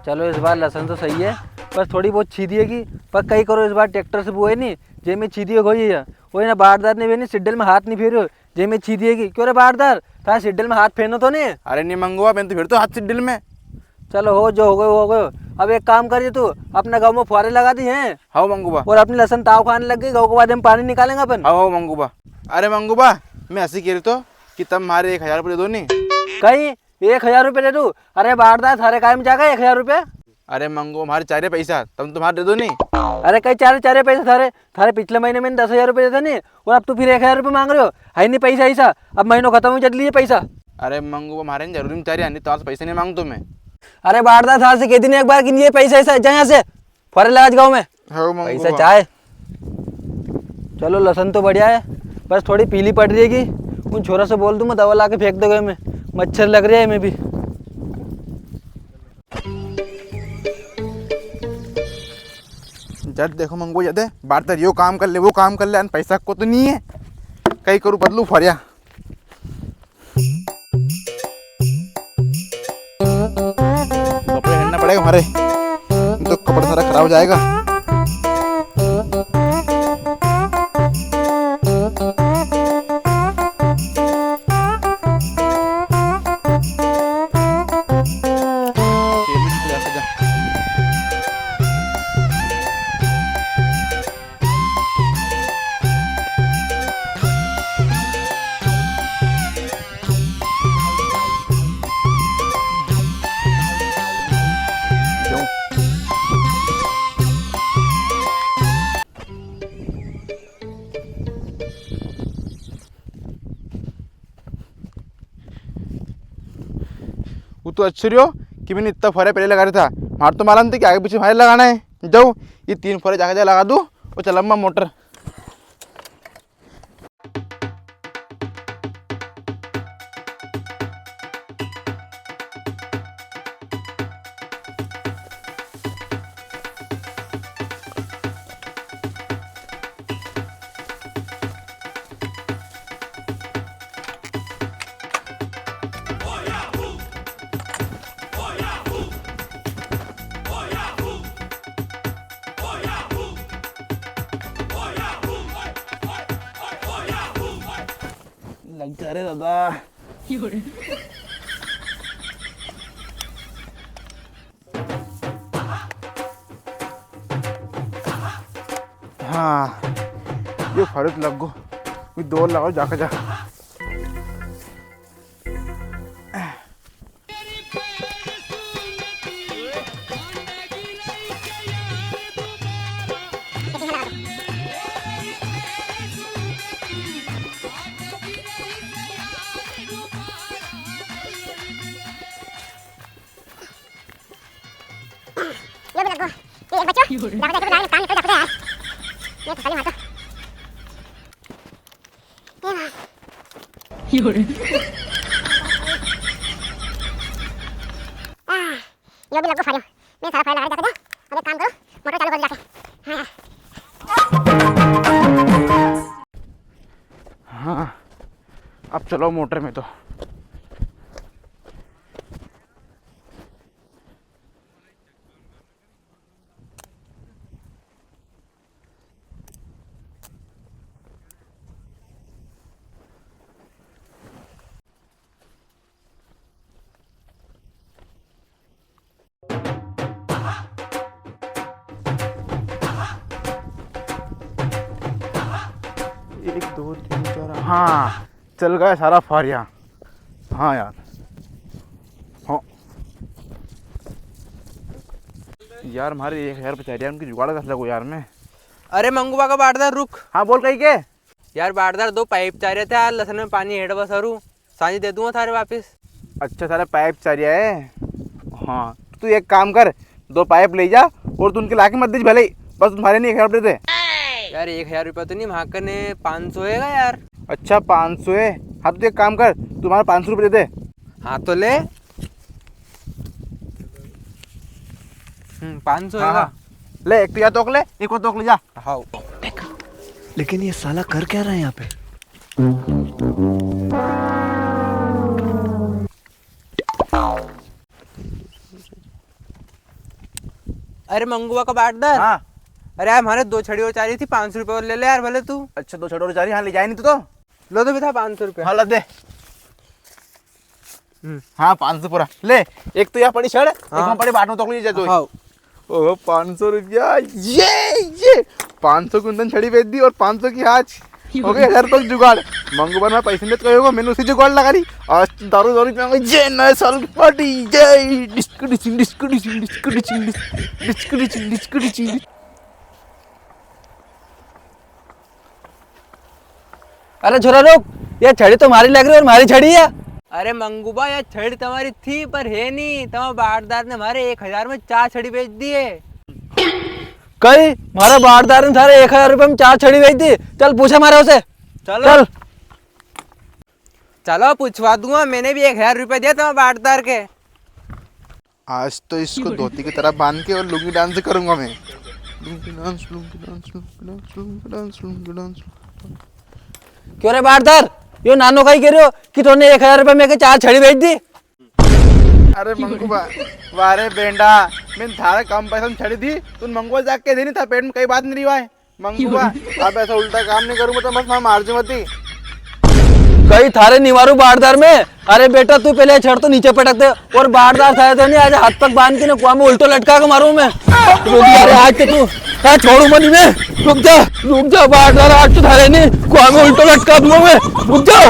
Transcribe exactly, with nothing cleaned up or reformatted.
चलो, इस बार लसन तो सही है, पर थोड़ी बहुत छीदी है की, पर कई करो, इस बार ट्रैक्टर से बोए नी, जे में छीदी हो गई है। वो ना बारदार ने भी नी सिड्डल में हाथ नी फेरियो, जे में छीदी है की। क्यों रे बारदार, थारे सिड्डल में हाथ फेरनो तो नी? अरे नी मंगू बा, मैं तो फेरतो हाथ सिड्डल में। चलो, हो जो हो गयो, हो गयो। अब एक काम करिए तू, अपना गाँव में फुहारे लगा दी हैं। हाँ मंगू बा। और अपनी लसन ताव खाने लग गई, गाँव के बाद हम पानी निकालेंगे अपन। हाँ, हाँ मंगू बा। अरे मंगू बा, मैं ऐसी कह रही तो कि तम मारे एक हजार रुपये दे दो नी। कई एक हजार रुपये दे दूँ? अरे बारदार, थारे काय में जागा एक हजार रुपये? अरे मंगू, मारे चारे पैसा, तम तो मारे दे दो नी। अरे कई चारे, चारे पैसा थारे, थारे पिछले महीने मैंने दस हजार रुपये दिया था नी, और अब तू फिर एक हजार रुपये मांग रहे हो? है नी पैसा ऐसा, अब महीनो खत्म हो, जल्दी लिए पैसा। अरे मंगू, वो मारे जरूरी में चारे, नी तो आज पैसे नी मांगतो मैं। अरे बारदार, थारे से कह दी नी एक बार कि नी ये पैसा ऐसा, जा यहाँ से। फुहारे लगा गाँव में। हाँ, मंगू पैसा बा। चाहे। चलो, लसन तो बढ़िया है, बस थोड़ी पीली पड़ रही है कि उन छोरा से बोल दूँ मैं, दवा ला के फेंक देगा इमें, मच्छर लग रहा है इमें भी। जद देखो मंगू, जद बारदार यो काम कर ले, वो काम कर ले, अन पैसा को तो नी है, कई करूँ बदलू फरिया। कपड़े पहनना पड़ेगा हमारे, नहीं तो कपड़ा सारा खराब हो जाएगा। वो तो अच्छो रियो कि मैंने इतना फुहारा पहले लगा रहा था। मारे तो मालूम था कि आगे पीछे मारे लगाना है। जाऊँ, ये तीन फुहारे जाके जा लगा दूँ और चलाऊँ मोटर। लग जा रे दादा। हाँ, यो फरुत लग गो। कोई दौड़ लगाओ, जाके जा। यो भी लगो। ये एक बच्चो। जाओ, जाओ, जाओ, काम निकल जाओ यार। ये तो खाली मार दो। ये मार। यो भी लगो फाड़ियो। मैं सारा फाड़िया लगा जाके दे। अब एक काम करो, मोटर चालू कर जाके। हाँ। हाँ, अब चलो मोटर में तो। एक, दो, तीन, चार, हाँ, चल गया सारा फारिया। हाँ यार, हाँ यार, मारे एक हजार पचारिया, उनकी जुगाड़ कर लगो यार मैं। अरे मंगू बा का बाटदार, रुक। हाँ, बोल कई के? यार बाटदार, दो पाइप चाह रहे थे यार, लसन में पानी हेड़ बसरू, सांझे दे दूंगा थारे वापिस। अच्छा, थारे पाइप चाह रहा है। हाँ, तू एक काम कर, दो पाइप ले जा और तू उनके लाके मत दीज भले ही, बस तुम्हारे नहीं, एक हजार रुपये दे दे। यार, एक हजार रुपया तो नहीं, म्हारे कने पाँच सौ हैगा यार। अच्छा, पाँच सौ है? हाँ, तो तू एक काम कर, तुम्हारा पाँच सौ रुपये दे दे। हाँ, तो ले। हम्म, पाँच सौ हाँ, हैगा। हाँ। ले, एक तो या तोक ले, एक और तोक ले जा। हाँ। लेकिन ये साला कर क्या रहा है यहाँ पे? अरे मंगूबा का बाटदार। हाँ। अरे यार, म्हारे दो छड़ी और चाह री थी, पाँच सौ रुपया और ले ले यार भले तू। अच्छा, दो छड़ी और चाह री, हाँ, ले जाए नी तू तो। लो तो भी था पाँच सौ रुपया। हाँ, ला दे। हम्म। हाँ, पाँच सौ पूरा। ले, एक तो या पड़ी छड़, एक हाँ। वां पड़ी बाटनो तो ले जा तू। हाँ। ओहो, पाँच सौ रुपया, ये, ये, पाँच सौ की उंदन छड़ी बेच दी और पाँच सौ की आज। हो गए हजार रुपया जुगाड़। मंगूबा ने पैसे नी तो कहोगे, मैंने उसी जुगाड़ लगा ली। आज दारू, दारू पियांगे, ये नए साल की पार्टी, ये disco ditching, disco ditching, disco ditching, disco ditching, disco ditching. अरे छोरा रुक, ये छड़ी तो म्हारी लग री और म्हारी छड़ी है। अरे मंगूबा, या छड़ी तमारी थी पर है नी, तमारा बाटदार ने म्हारे एक हजार में चार छड़ी बेच दी है। कई? म्हारा बाटदार ने थारे एक हजार रुपया में चार छड़ी बेच दी? चल पूछे म्हारे उसे। चलो। चल। चलो पूछवा दूंगा, मैंने भी एक हजार रुपया दिया तमारा बाटदार के। आज तो इसको धोती की तरह बांध के और लुंगी डांस करूंगा मैं। Lungi dance, lungi dance, lungi dance, lungi dance, lungi dance. क्यों रे बाटदार, यो नानो कई कह रहे हो कि तूने एक हजार रुपया में के चार छड़ी बेच दी? अरे मंगूबा, वाह रे बेंडा, मैंने थारे कम पैसा में छड़ी दी, तूने मंगूबा जाके दे नी, थारे पेट में कई बात नी री भाई। मंगूबा, अब ऐसा उल्टा काम नी करूंगा तो बस मैं मार जी मती। कई थारे निवारू बाटदार में। अरे बेटा, तू पहले छड़ तो नीचे पटक दे, और बाटदार थारे तो नी, आज हाथ पग बांध के ना कुआं में उल्टो लटका के मारूं मैं। रुक जा रे, आज तो तू, हाँ, छोड़ू मनी मैं। रुक जा, रुक जा बाटदार, आज तो थारे नी, कुआं में उल्टो लटका दूंगा मैं। रुक जा।